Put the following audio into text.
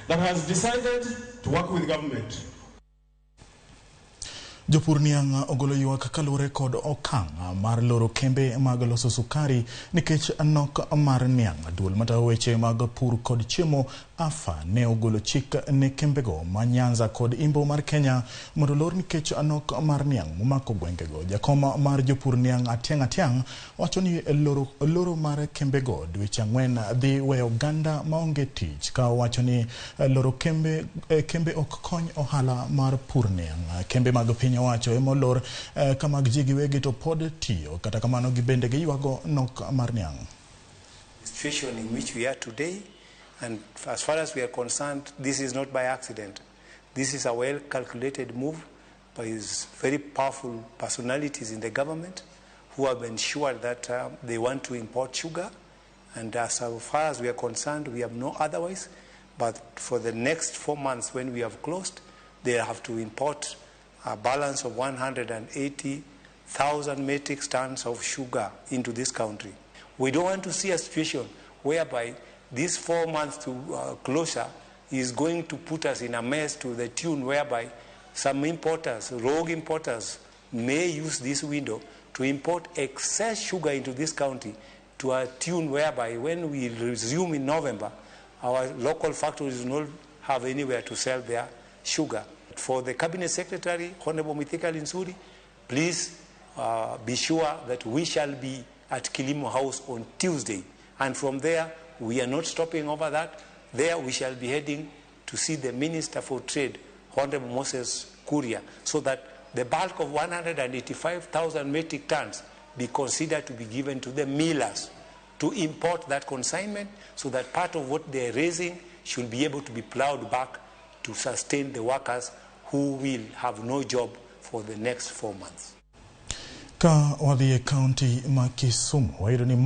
That has decided to work with government. Jopur niang' ogolo ywak kaluwore kod okang' mar loro kembe mag loso sukari nikech nok mar niang'. Duol matayo weche mag pur kod chiemo AFA ne ogolo chik ne kembego ma Nyanza kod Imbo mar Kenya mondo olor nikech nok mar niang' momako gwengego. Jakom mar jopur niang' Atiang' Atiang' wacho ni loro mar kembego dweche 4 dhi weyo oganda maonge tich, ka owacho ni loro kembe ok kony ohala mar pur niang'. Kembe mag piny owacho ema olor, ka mag ji giwegi to pod tiyo. Kata kamano, gibende giywago nok mar niang'. Situation in which we are today, and as far as we are concerned, this is not by accident. This is a well calculated move by his very powerful personalities in the government who have ensured that they want to import sugar. And as far as we are concerned, we have no otherwise. But for the next 4 months when we have closed, they have to import a balance of 180,000 metric tons of sugar into this country. We don't want to see a situation whereby this 4 months to closure is going to put us in a mess to the tune whereby some importers, rogue importers, may use this window to import excess sugar into this country to a tune whereby when we resume in November, our local factories will not have anywhere to sell their sugar. For the Cabinet Secretary, Honorable Mithika Linturi, please be sure that we shall be at Kilimo House on Tuesday. And from there, we are not stopping over that. There we shall be heading to see the Minister for Trade, Honorable Moses Kuria, so that the bulk of 185,000 metric tons be considered to be given to the millers to import that consignment so that part of what they're raising should be able to be plowed back to sustain the workers who will have no job for the next 4 months. Ka wadhi e kaunti ma Kisumu, wayudo ni